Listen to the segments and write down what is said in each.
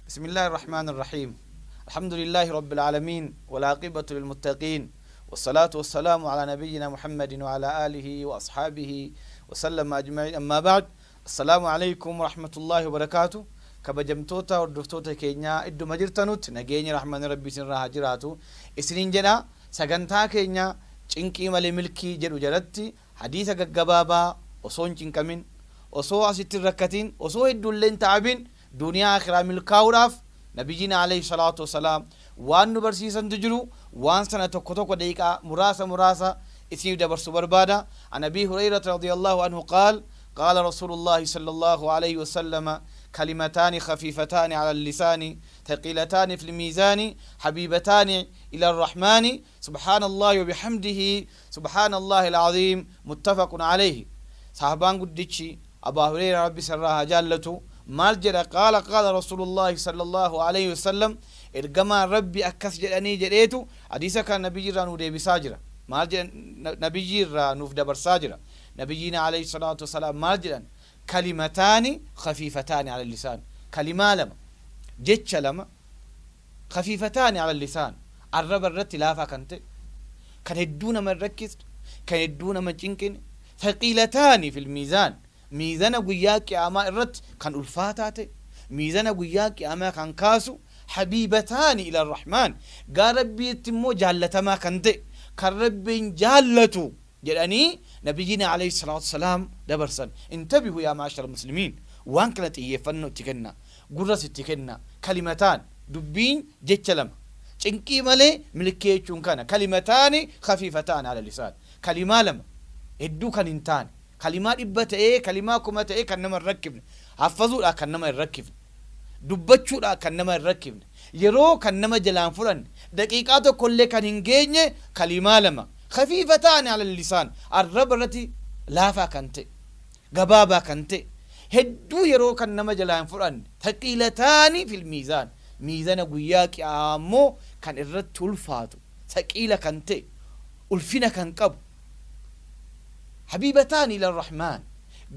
بسم الله الرحمن الرحيم الحمد لله رب العالمين والعاقبة للمتقين والصلاة والسلام على نبينا محمد وعلى آله وأصحابه وسلم أجمعين أما بعد السلام عليكم ورحمة الله وبركاته. Kabajamtoota hordoftoota keenyaa idduma jirtanutti nageenyi rahmanni rabbii isinirraa haa jiraatu isiniin jedha. Sagantaa keenya cinqii malee milkii jedhu jalatti hadiisa gaggabaabaa osoo hin cinqamin, osoo asitti hin rakkatin, osoo hedduullee hin ta'abin duniyaa akhiraa milkaa'uudhaaf nabiyyiin alayhi salaatu wasalaam waan nu barsiisantu jiru. Waan sana tokko tokko daqiiqaa muraasa muraasa isiniif dabarsu barbaada. An Abii Hurayrata radiyallahu anhu qaal قال رسول الله صلى الله عليه وسلم: كلمتان خفيفتان على اللسان، ثقيلتان في الميزان، حبيبتان إلى الرحمن، سبحان الله وبحمده، سبحان الله العظيم. متفق عليه. Sahabaan guddichi Abaa Hureyra Rabbi isarraa haa jaallatu maal jedha? Qaala qaala Rasuulullaahi sallallaahu aleyhi wasallam, ergamaan Rabbi akkas jedhanii jedheetu hadiisa kana nabiyyi irraa nuu deebisaa jira. Maal jedhan? Nabiyyi irraa nuuf dabarsaa jira. Nabiyyiin aleyhi salaatu wasalaam maal jedhan? Kalimataani khafiifataani ala lisaan, kalimaa lama, jecha lama, khafiifataani ala lisaan, arraba irratti laafaa kan ta'e, kan hedduu nama hin rakkisne, kan hedduu nama hin cinqine, thaqiilataani fil miizaan, miizana guyyaa qiyaamaa irratti kan ulfaataa ta'e, miizana guyyaa qiyaamaa kan kaasu, habiibataani ila rahmaan, gara Rabbiitti immoo jaallatamaa kan ta'e, kan Rabbiin jaallatu jedhanii nabiyyiin alayhi salaatu wasalaam dabarsan. Intabihu yaa ma'ashara muslimiin, waan kana xiyyeeffannoo itti kenna, gurras itti kenna. Kalimataan, dubbiin jecha lama cinqii malee milkii jechuun kana. Kalimataani khafiifataani ala lisaan, kalimaa lama hedduu kan hin taane, kalimaa 100 ta'ee kalimaa 1000 ta'ee kan nama hin rakkifne, haffazuudha kan nama hin rakkifne, dubbachuudha kan nama hin rakkifne, yeroo kan nama jalaan fudhanne, daqiiqaa tokkollee kan hin geenye, kalimaa lama khafiifataani ala lisaan, arraba irratti laafaa kan ta'e, gabaabaa kan ta'e, hedduu yeroo kan nama jalaa hin fudhanne, thaqiilataani fil miizaan, miizana guyyaa qiyaamaa kan irratti ulfaatu, thaqiila kan ta'e, ulfina kan qabu, habiibataani ila rahmaan,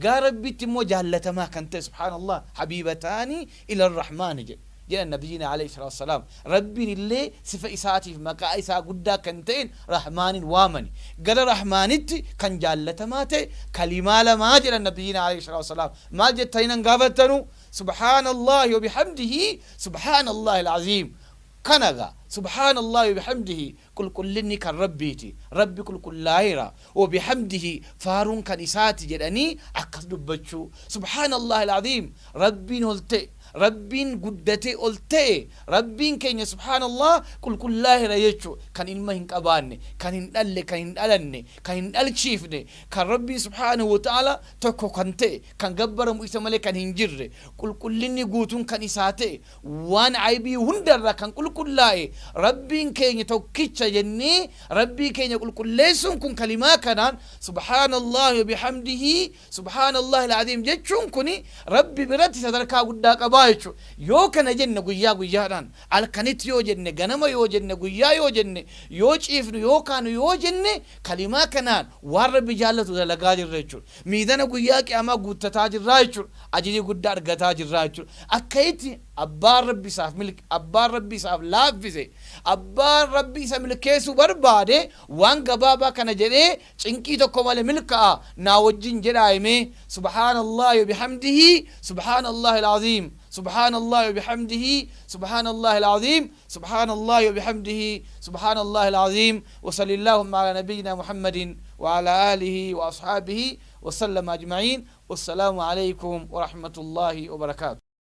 gara Rabbitti immoo jaallatamaa kan ta'e. Subhaanallah, habiibataani ila rahmaani jedhe jedhan nabiyyiin alayhi salaatu wasalaam. Rabbiin illee sifa isaatiif maqaa isaa guddaa kan ta'een rahmaaniin waamani, gara rahmaanitti kan jaallatamaa ta'e kalimaa lamaa jedhan nabiyyiin alayhi salaatu wasalaam. Maal jettanii nan gaafattanu? Subhaanallahi wa bihamdihi, subhaanallahi alcaziim. Kanaga subhaanallahi wa bihamdihi, qulqullinni kan Rabbiiti, Rabbi qulqullaa'eera, wa bihamdihi, faaruun kan isaati jedhanii akkas dubbachuu, subhaanallahi alcaziim, Rabbiin ol ta'e, Rabbiin guddatee ol ta'e, Rabbiin keenya subhaanallah qulqullaa'eera jechuu, kan ilma hin qabaanne, kan hin dhalle, kan hin dhalanne, kan hin dhalchiifne, kan Rabbiin subhaanahu wa ta'ala tokko kan ta'e, kan gabbaramu isa malee kan hin jirre, qulqullinni guutuun kan isaa ta'e, waan aybii hundarraa kan qulqullaa'e Rabbiin keenya tokkicha jennee Rabbii keenya qulqulleessuun kun kalimaa kanaan subhaanallahi wa bihamdihi, subhaanallahi alcaziim jechuun kuni Rabbi biratti sadarkaa guddaa qabaa jechuudha. Yoo kana jenne guyyaa guyyaadhaan, halkanitti yoo jenne, ganama yoo jenne, guyyaa yoo jenne, yoo ciifnu, yoo kaanu yoo jenne, kalimaa kanaan waan Rabbi jaallatu dalagaa jirra jechuudha. Miizana guyyaa qiyaamaa guuttataa jirraa jechuudha. Ajirii guddaa argataa jirraa jechuudha. Akka itti abbaan Rabbi isaaf milk, abbaan Rabbi isaaf laaffise, abbaan Rabbi isa milkeessuu barbaade waan gabaabaa kana jedhee cinqii tokko malee milka'a. Naa wajjin jedhaa himee: subhaanallahi wa bihamdihi, subhaanallahi alcaziim, subhaanallahi wa bihamdihi, subhaanallahi alcaziim, subhaanallahi wa bihamdihi, subhaanallahi alcaziim. وصل اللهم على نبينا محمد وعلى آله وأصحابه وسلم أجمعين، والسلام عليكم ورحمة الله وبركاته.